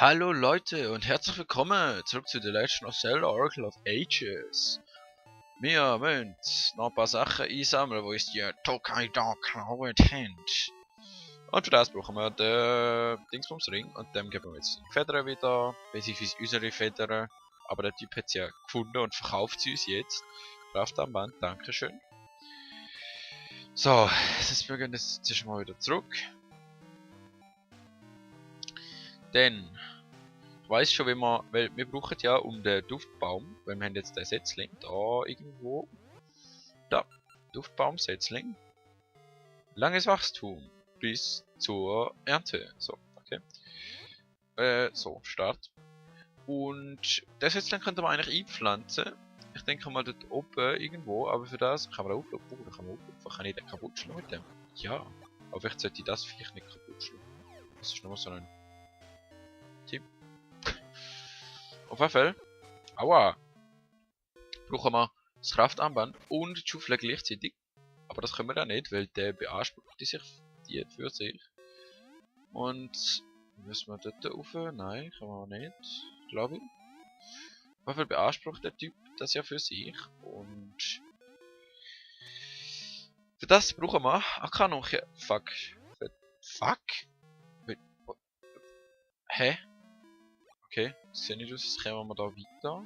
Hallo Leute und herzlich willkommen zurück zu The Legend of Zelda Oracle of Ages. Wir müssen noch ein paar Sachen einsammeln, wo uns die Tokai da geklaut haben. Und für das brauchen wir den Dingsbumsring und dem geben wir jetzt die Federn wieder, beziehungsweise unsere Federn. Aber der Typ hat sie ja gefunden und verkauft sie uns jetzt. Kraftarmband, dankeschön. So, wir gehen jetzt zuerst mal wieder zurück. Denn ich weiss schon, wie man, weil wir brauchen ja um den Duftbaum, weil wir haben jetzt den Setzling da irgendwo. Da, Duftbaumsetzling. Langes Wachstum bis zur Ernte. So, okay. So, Start. Und das Setzling könnte man eigentlich einpflanzen. Ich denke mal dort oben irgendwo, aber für das kann man auflaufen. Oh, da kann man auflaufen. Kann ich den kaputt schlagen mit dem? Ja, aber vielleicht sollte ich das Viech nicht kaputt schlagen. Das ist nur so ein Tipp. Auf jeden Fall. Aua! Brauchen wir das Kraftarmband und die Schaufel gleichzeitig. Aber das können wir ja nicht, weil der beansprucht die für sich. Und müssen wir dort rauf? Nein, können wir auch nicht, glaube ich. Auf jeden Fall beansprucht der Typ das ja für sich. Und für das brauchen wir Arkanumkehr. Fuck. Fuck? Hä? Okay, das sehe nicht aus, jetzt kommen wir da weiter.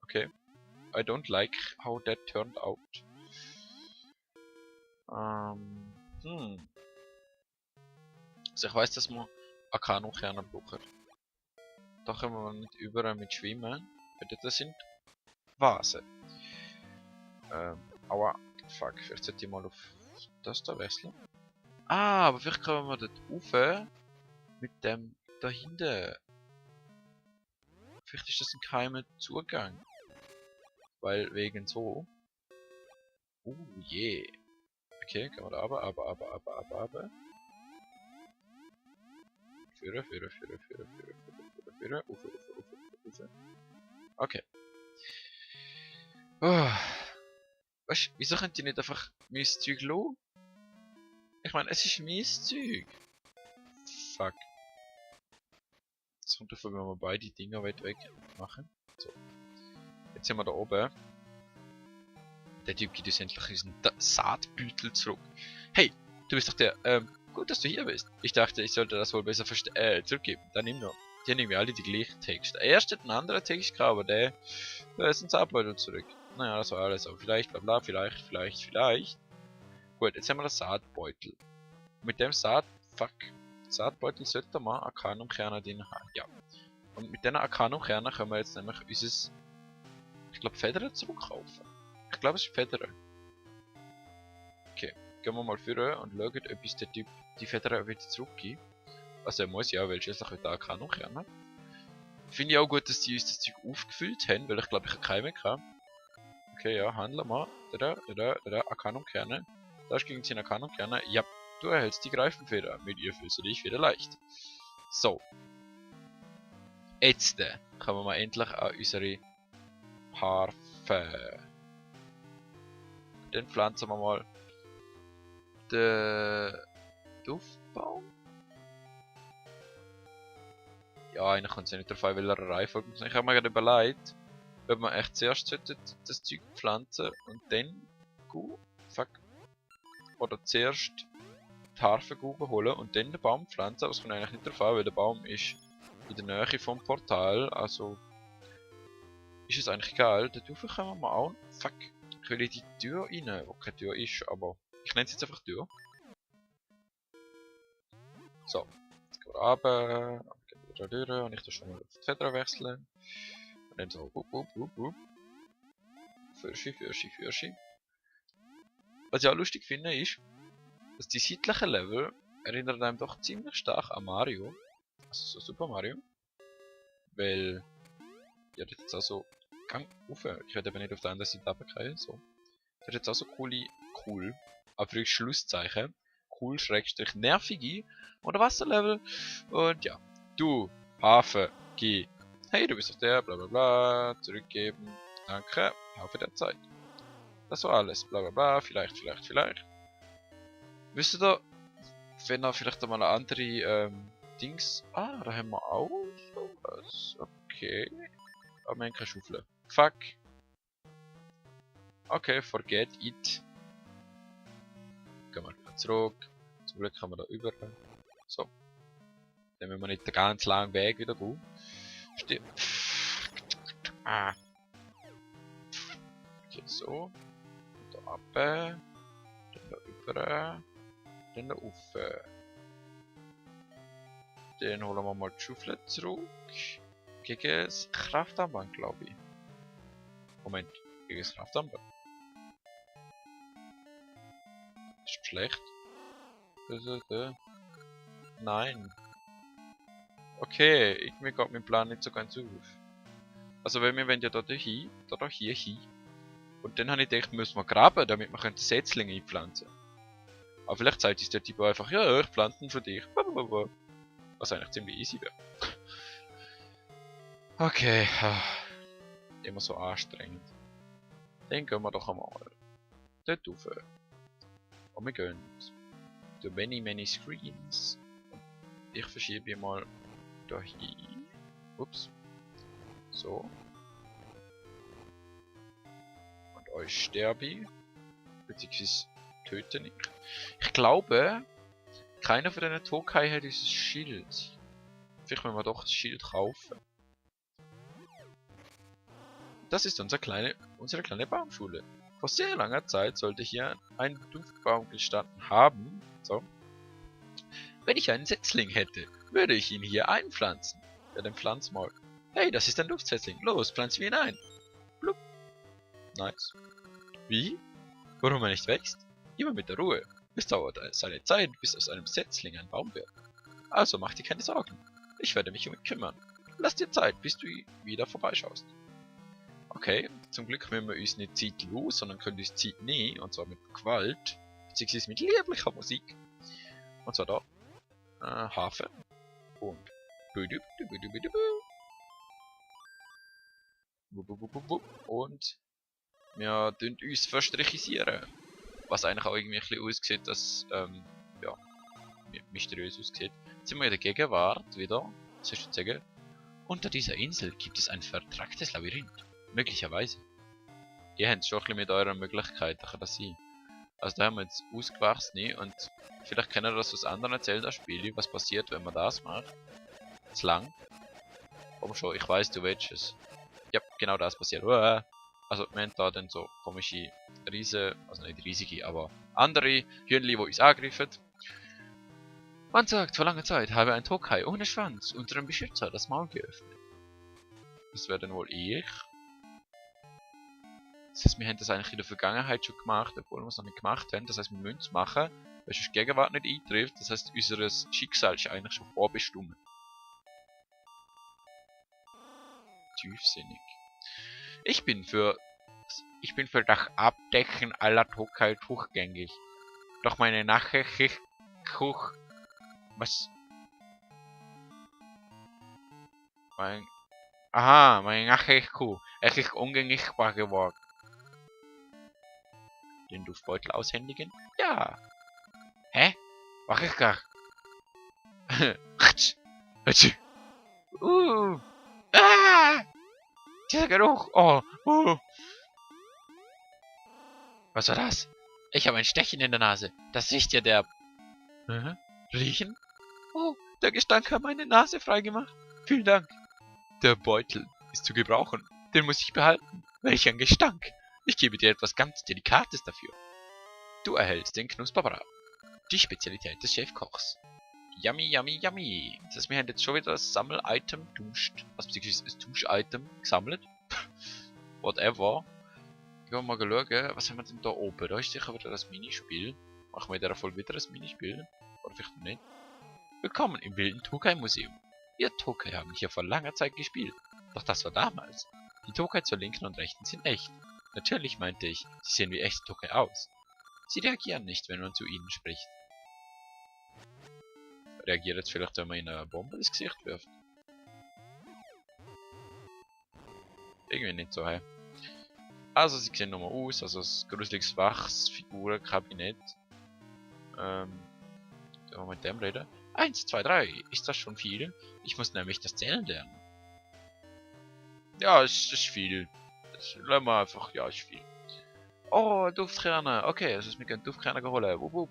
Okay. I don't like how that turned out. Also ich weiss, dass wir Arkanumkerne brauchen. Da kommen wir nicht überall mit Schwimmen, weil das sind Vasen. Aua, fuck, vielleicht sollte ich mal auf das da wechseln. Ah, aber vielleicht kommen wir dort rauf mit dem da hinten. Vielleicht ist das ein geheimer Zugang. Weil wegen so. Je. Yeah. Okay, kann man da aber. Führer. Ufe. Okay. Oh. Weißt du, wieso könnt ihr nicht einfach mein Zeug lassen? Ich meine, es ist mein Zeug. Fuck. Jetzt kommt davon, wenn wir beide Dinger weit weg machen. So. Jetzt sind wir da oben. Der Typ gibt uns endlich unseren Saatbeutel zurück. Hey, du bist doch der, gut, dass du hier bist. Ich dachte, ich sollte das wohl besser zurückgeben. Dann nimm noch. Die haben irgendwie alle die gleichen Texte. Der erste hat einen anderen Text gehabt, aber der ist ein Saatbeutel zurück. Naja, das war alles. Aber vielleicht, bla bla, vielleicht. Gut, jetzt haben wir das Saatbeutel. Mit dem Saatbeutel sollte man Arkanumkerne drin haben. Ja. Und mit diesen Arkanumkernen können wir jetzt nämlich unser, ich glaube, Federn zurückkaufen. Ich glaube, es ist Federn. Okay, gehen wir mal vor und schauen, ob uns der Typ die Federn wieder zurückgibt. Also er muss ja, weil schließlich wird er Arkanumkerne. Finde ich auch gut, dass die uns das Zeug aufgefüllt haben, weil ich glaube, ich habe keine mehr gehabt. Okay, ja, handeln wir. Arkanumkerne. Da ist gegen 10 Arkanumkerne. Ja, du erhältst die Greifenfeder. Mit ihr fühlst du dich wieder leicht. So. Jetzt kommen wir endlich an unsere Harfe. Dann pflanzen wir mal den Duftbaum. Ja, eigentlich kommt es ja nicht darauf an, welcher Reihenfolge. Ich habe mir gerade überlegt, ob man echt zuerst das Zeug pflanzen und dann oder zuerst die Harfe holen und dann den Baum pflanzen. Aber es kommt eigentlich nicht darauf an, weil der Baum ist in der Nähe vom Portal, also ist es eigentlich egal. Da können wir auch. Fuck. Ich will in die Tür rein, wo keine Tür ist, aber ich nenne es jetzt einfach Tür. So, jetzt gehen wir runter, gehen wir wieder durch und ich das schon mal auf die Feder wechseln. Und dann so, Fürschi. Was ich auch lustig finde ist, dass die seitlichen Level erinnern einem doch ziemlich stark an Mario. Also so Super Mario. Weil, ja, das ist auch so, Gang auf. Ich werde aber nicht auf der anderen Seite runtergehen, so. Das ist jetzt auch so cool, aber Schlusszeichen, cool, Schrägstrich, nervige oder Wasserlevel. Und ja, du, Hafen, geh. Hey, du bist doch der, bla bla bla, zurückgeben, danke, Hafen der Zeit. Das war alles, bla bla bla, vielleicht. Wisst ihr da, wenn er vielleicht einmal eine andere Dings... Ah, da haben wir auch sowas. Okay. Aber wir haben keine Schaufel. Fuck. Okay, forget it. Gehen wir wieder zurück. Zum Glück haben wir da über. So. Dann müssen wir nicht den ganz langen Weg wieder gehen. Ah. Okay, so. Da runter. Dann da über. Dann da rauf. Dann holen wir mal die Schaufel zurück. Gegen das Kraftarmband, glaube ich. Moment, gegen das Kraftarmband. Ist schlecht. Nein. Okay, mir geht mein Plan nicht so ganz auf. Also wenn wir ja da hin, da hier hin. Und dann habe ich gedacht, müssen wir graben, damit wir Setzlinge einpflanzen können. Aber vielleicht sagt uns der Typ einfach, ja, ich pflanze ihn für dich. Was eigentlich ziemlich easy wäre. Okay, immer so anstrengend. Dann gehen wir doch einmal dort rauf. Und wir gehen to many screens. Ich verschiebe mal da hin. Ups. So. Und euch sterbe ich. Beziehungsweise töten ich. Ich glaube, keiner von diesen Tokai hat dieses Schild. Vielleicht müssen wir doch das Schild kaufen. Das ist unsere kleine Baumschule. Vor sehr langer Zeit sollte hier ein Duftbaum gestanden haben. So. Wenn ich einen Setzling hätte, würde ich ihn hier einpflanzen. Ja, dann pflanz mal. Hey, das ist ein Duftsetzling. Los, pflanzen wir ihn ein. Blub. Nice. Wie? Warum er nicht wächst? Immer mit der Ruhe. Es dauert seine Zeit, bis aus einem Setzling ein Baum wird. Also mach dir keine Sorgen. Ich werde mich um ihn kümmern. Lass dir Zeit, bis du wieder vorbeischaust. Okay, zum Glück müssen wir uns nicht Zeit los, sondern können uns Zeit nehmen, und zwar mit Gewalt, beziehungsweise mit lieblicher Musik. Und zwar da. Hafen. Und. Und wir tun uns verstrichisieren. Was eigentlich auch irgendwie ein bisschen aussieht, dass, ja, mysteriös aussieht. Jetzt sind wir in der Gegenwart wieder. Was soll ich jetzt sagen? Unter dieser Insel gibt es ein vertracktes Labyrinth. Möglicherweise. Ihr habt schon ein bisschen mit euren Möglichkeiten, kann das sein. Also da haben wir jetzt Ausgewachsene und vielleicht kennt ihr das aus anderen Zelda-Spielen, was passiert, wenn man das macht. Zu lang. Aber schon, ich weiß, du willst es. Ja, genau das passiert. Also wir haben da dann so komische Riesen, also nicht riesige, aber andere Hühnchen, die uns angreifen. Man sagt, vor langer Zeit habe ein Tokai ohne Schwanz unserem Beschützer das Maul geöffnet. Das wäre dann wohl ich. Das heißt, wir haben das eigentlich in der Vergangenheit schon gemacht, obwohl wir es noch nicht gemacht haben. Das heißt, wir müssen es machen, weil sonst die Gegenwart nicht eintrifft. Das heißt, unser Schicksal ist eigentlich schon vorbestimmt. Tiefsinnig. Ich bin für das Abdecken aller Tokai durchgängig. Doch meine Nachricht... Was? Meine Nachrichtkuh. Es ist ungängigbar geworden. Den Duftbeutel aushändigen? Ja. Hä? Mach ich gar. Dieser Geruch. Oh. Was war das? Ich habe ein Stechen in der Nase. Das riecht ja der... Riechen? Oh, der Gestank hat meine Nase freigemacht. Vielen Dank. Der Beutel ist zu gebrauchen. Den muss ich behalten. Welch ein Gestank. Ich gebe dir etwas ganz Delikates dafür. Du erhältst den Knusperbraten. Die Spezialität des Chefkochs. Yummy, yummy, yummy. Das heißt, wir haben jetzt schon wieder das Sammel-Item duscht. Also beziehungsweise das Tusch-Item gesammelt. Whatever. Gehen wir mal schauen, was haben wir denn da oben? Da ist sicher wieder das Minispiel. Machen wir in der Folge wieder das Minispiel. Oder vielleicht nicht. Willkommen im wilden Tokai-Museum. Wir Tokai haben hier vor langer Zeit gespielt. Doch das war damals. Die Tokai zur linken und rechten sind echt. Natürlich meinte ich, sie sehen wie echte Tokai aus. Sie reagieren nicht, wenn man zu ihnen spricht. Reagiert jetzt vielleicht, wenn man ihnen eine Bombe ins Gesicht wirft? Irgendwie nicht so, hey. Also sie sehen nochmal aus, also das gruseliges Wachsfigurenkabinett. wenn wir mit dem reden. 1, 2, 3. Ist das schon viel? Ich muss nämlich das Zählen lernen. Ja, es ist viel. Lass mal einfach, ja, ist viel. Oh, Duftkerne. Okay, also wir können Duftkerne holen. Wupp, wupp.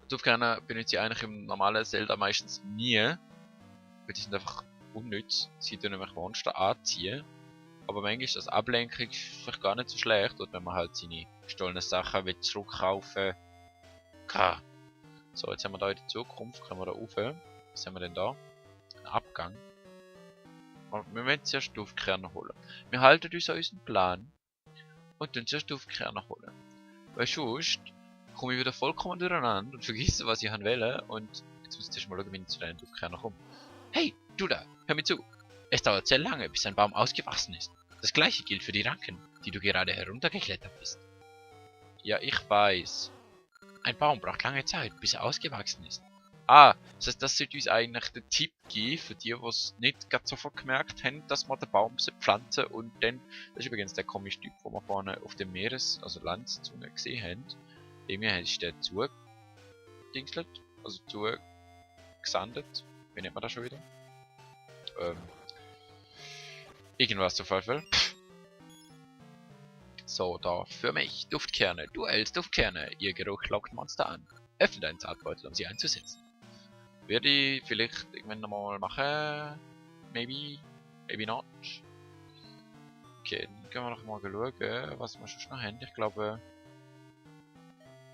Duftkerne benutze ich eigentlich im normalen Zelda meistens nie. Weil die sind einfach unnütz. Sie tun nämlich Monster anziehen. Aber manchmal ist das Ablenkung vielleicht gar nicht so schlecht. Oder wenn man halt seine gestohlenen Sachen will zurückkaufen kann. So, jetzt haben wir da in der Zukunft, können wir da rauf. Was haben wir denn da? Ein Abgang. Und wir müssen zuerst Duftkerne holen. Wir halten uns an unseren Plan. Und dann zuerst Duftkerne holen. Weil sonst komme ich wieder vollkommen durcheinander und vergesse, was ich will. Und jetzt muss ich erst mal schauen, wie ich zu den Duftkerne komme. Hey, du da, hör mir zu. Es dauert sehr lange, bis ein Baum ausgewachsen ist. Das gleiche gilt für die Ranken, die du gerade heruntergeklettert bist. Ja, ich weiß. Ein Baum braucht lange Zeit, bis er ausgewachsen ist. Ah, das heißt, das sollte uns eigentlich der Tipp geben, für die, die es nicht gerade sofort gemerkt haben, dass man den Baum pflanzen und dann, das ist übrigens der komische Typ, den wir vorne auf dem also Landzunge gesehen haben. Irgendwie ist der zugedingselt, also zugesandet. Wie nennt man das schon wieder? Irgendwas auf jeden Fall. So, da, für mich, Duftkerne, du hältst Duftkerne, ihr Geruch lockt Monster an. Öffne deinen Zartbeutel, um sie einzusetzen. Werde ich vielleicht irgendwann nochmal machen. Maybe, maybe not. Okay, dann gehen wir noch mal schauen, was wir schon noch haben. Ich glaube,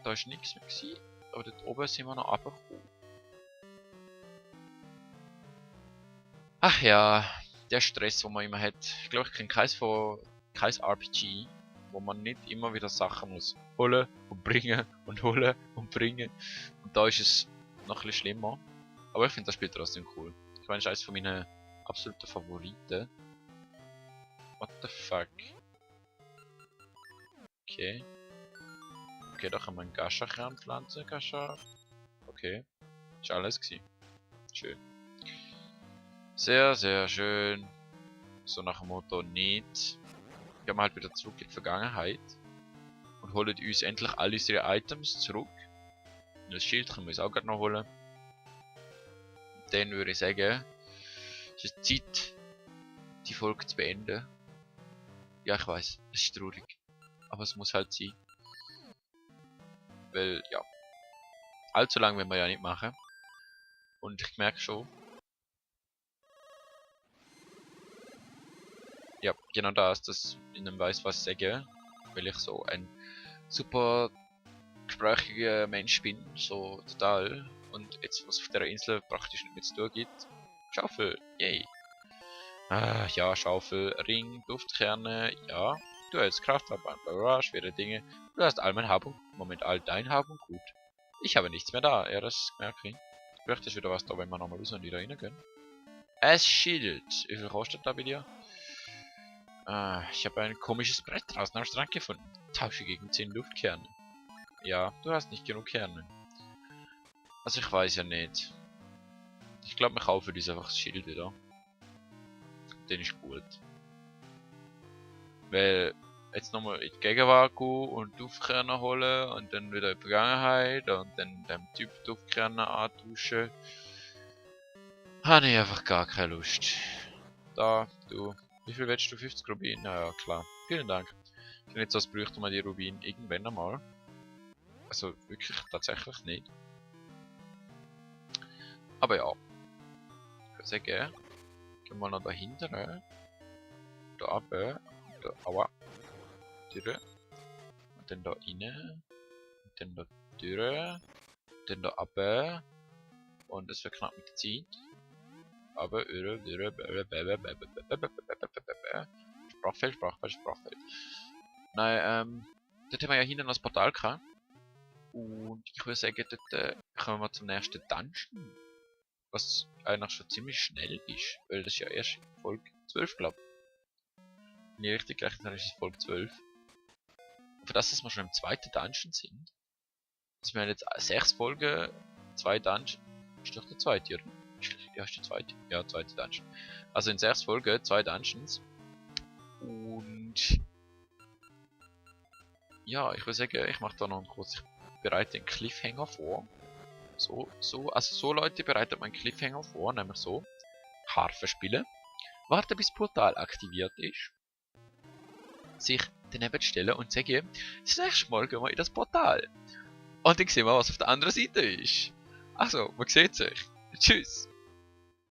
da ist nichts mehr gewesen. Aber dort oben sind wir noch runtergekommen. Ach ja, der Stress, den man immer hat. Ich glaube, ich kenne kein RPG, wo man nicht immer wieder Sachen muss holen und bringen und holen und bringen. Und da ist es noch ein bisschen schlimmer. Aber ich finde das Spiel trotzdem cool. Ich meine, es ist eines von meinen absoluten Favoriten. What the fuck? Okay. Okay, da kann man Gascha-Kern pflanzen. Gascha. Okay. Ist alles gewesen. Schön. Sehr, sehr schön. So nach dem Motto nicht. Gehen wir halt wieder zurück in die Vergangenheit. Und holen uns endlich alle unsere Items zurück. Und das Schild können wir uns auch gerade noch holen. Dann würde ich sagen, es ist Zeit, die Folge zu beenden. Ja, ich weiß, es ist traurig. Aber es muss halt sein. Weil, ja, allzu lang will man ja nicht machen. Und ich merke schon. Ja, genau das, dass ich nicht weiss, was sagen. Weil ich so ein super gesprächiger Mensch bin, so total. Und jetzt, was auf der Insel praktisch nicht mehr zu tun gibt. Schaufel, yay. Ah, ja, Schaufel, Ring, Duftkerne, ja. Du hältst Kraftarbeiten, bla, schwere Dinge. Du hast all mein Hab und Moment all dein Hab und Gut. Ich habe nichts mehr da, ja, das merke ich. Vielleicht ist wieder was da, wenn wir nochmal raus und wieder reingehen. Es Schild. Wie viel kostet da bei dir? Ah, ich habe ein komisches Brett draußen am Strand gefunden. Tausche gegen 10 Luftkerne. Ja, du hast nicht genug Kerne. Also ich weiß ja nicht. Ich glaube, wir kaufen uns einfach das Schild wieder. Den ist gut. Weil jetzt nochmal in die Gegenwart gehen und Duftkerne holen und dann wieder in die Vergangenheit und dann dem Typ Duftkerne antauschen. Habe ich einfach gar keine Lust. Da, du. Wie viel willst du? 50 Rubin? Naja, klar. Vielen Dank. Ich finde jetzt, als bräuchte man die Rubin irgendwann einmal. Also wirklich tatsächlich nicht. Aber ja. Ich würde sagen, gehen wir noch dahinter. Da runter. Da, aua. Durch. Und dann da rein. Und dann da durch. Und dann da runter. Und es wird knapp mit der Zeit. Aber Sprachfeld, Sprachfeld, Sprachfeld. Nein, dort haben wir ja hinten noch das Portal gehabt. Und ich würde sagen, dort kommen wir zum nächsten Dungeon. Was eigentlich schon ziemlich schnell ist. Weil das ist ja erst Folge 12, glaube ich. Wenn ich richtig gerechnet habe, ist es Folge 12. Und für das, dass wir schon im zweiten Dungeon sind. Also wir haben jetzt 6 Folgen, 2 Dungeons. Ist doch der zweite, oder? Ja, ist der zweite. Ja, zweite Dungeon. Also in 6 Folgen, 2 Dungeons. Und ja, ich würde sagen, ich mache da noch einen kurzen bereite einen Cliffhanger vor. Also so Leute bereitet man einen Cliffhanger vor, nämlich so. Harfe spielen. Warten bis das Portal aktiviert ist. Sich daneben stellen und sagen, das nächste Mal gehen wir in das Portal. Und dann sehen wir, was auf der anderen Seite ist. Also, man sieht sich. Tschüss.